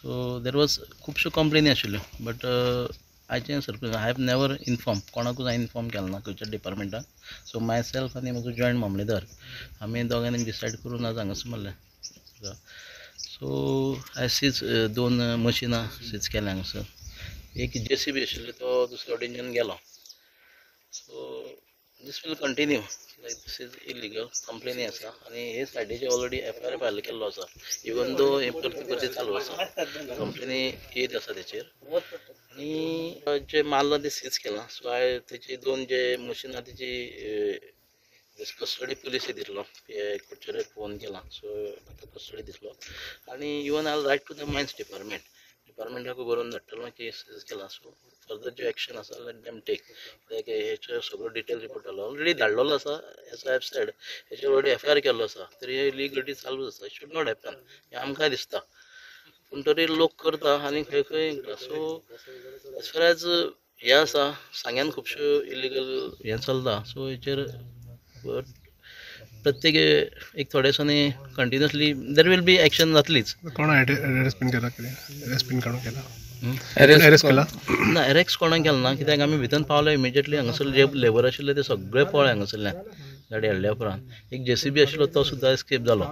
So there was खुबश्यो कंप्लेनी आशिल्ल्यो, but आयचें surprise. I have never inform कोणाकूच, हांवें इनफॉर्म केलें ना खंयच्या डिपार्टमेंटाक. सो माय सेल्फ आनी म्हजो जॉयंट मामलेदार, आमी दोगांनी डिसायड करून आज हांगासर मारलें. सो I seize दोन मशिनां सीज केल्या हांगासर. एक जेसीबी आशिल्लो, तो दुसरे वटेनच्यान गेलो. So this will continue, like this is illegal. कंप्लेनी आसा आनी हे सायडीचे ऑलरेडी एफआयआर फायल केल्लो आसा. इवन दो हे परती परती चालू आसा, कंप्लेनी येत आसा तेचेर. आनी जे मारला ते सीज केलां. सो हांवें तेची दोन जे मशिनां तेची कस्टडी पुलीस दितलो. कुडचड्यार फोन केला, सो आतां कस्टडी दितलो. आनी even I write to the mines department, डिपार्टमेंटाकूय बरोवन धाडटलो की सीज केला. सो फर्दर जे एक्शन आसा, लेट देम टेक. कित्याक हेचो सगळो डिटेल रिपोर्ट आलो, ऑलरेडी धाडलेलो आसा. एज I have said, हेचेर ऑलरेडी एफआयआर केल्लो आसा, तरी हे इलिगलिटी चालूच आसा. Should not happen हें आमकां दिसता, पूण तरी लोक करता आनी खंय खंय. सो एज फार एज हें आसा, सांग्यान खुबश्यो इलिगल हें चलता. सो हेचेर प्रत्येक एक थोड्या दिसांनी continuously there will be action जातलीच. कोण अरेस्ट बीन केला कितें? अरेस्ट बीन कोण केला? अरेस्ट केला? ना, अरेस्ट कोणाक केलें ना, कित्याक आमी भितर पावले इमिजिएटली. हांगासर जे लेबर आशिल्ले ते सगळे पळ्ळे हांगासरल्यान गाडी हाडल्या उपरांत. एक जेसीबी आशिल्लो, तो सुद्दां एस्केप जालो.